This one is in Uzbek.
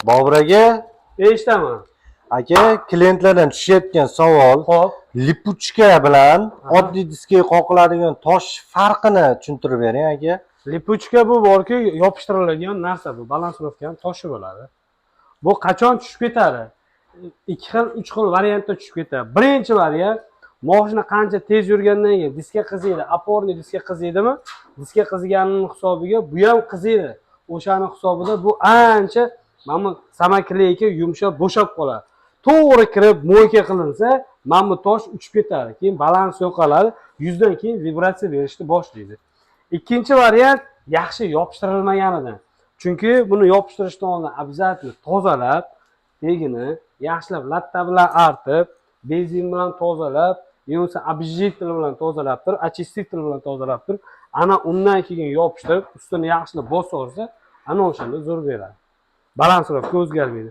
Bobur aka, Eshitaman. Aka, klientlardan tushayotgan savol: липучка bilan oddiy diskaga qoqiladigan tosh farqini tushuntirib bering, aka. Липучка bu borki, yopishtiriladigan narsa bu. Балансировка ning toshi bo'ladi. Bu qachon tushib ketadi? Ikki xil, uch xil variantda tushib ketadi. Birinchi variant: moshina qancha tez yurgandan keyin diska qiziydi, опорный diska qiziydimi? Diska qiziganining hisobiga bu ham qiziydi. O'shani hisobida bu ancha mana bu самоклейка yumshab, bo'shab qoladi. To'g'ri kirib мойка qilinsa, mana bu tosh uchib ketadi. Keyin balans yo'qoladi. 100 dan keyin vibratsiya berishni boshlaydi. Ikkinchi variant: yaxshi yopishtirilmaganidan. Chunki buni yopishtirishdan oldin обязательно tozalab, tagini yaxshilab latta bilan artib, benzin bilan tozalab, yo bo'lmasa обезжиритель bilan tozalab turib, очиститель bilan tozalab turib, ana undan keyin yopishtirib, ustini yaxshilab bosib olsa, ana o'shanda zo'r beradi. Балансировка o'zgarmaydi.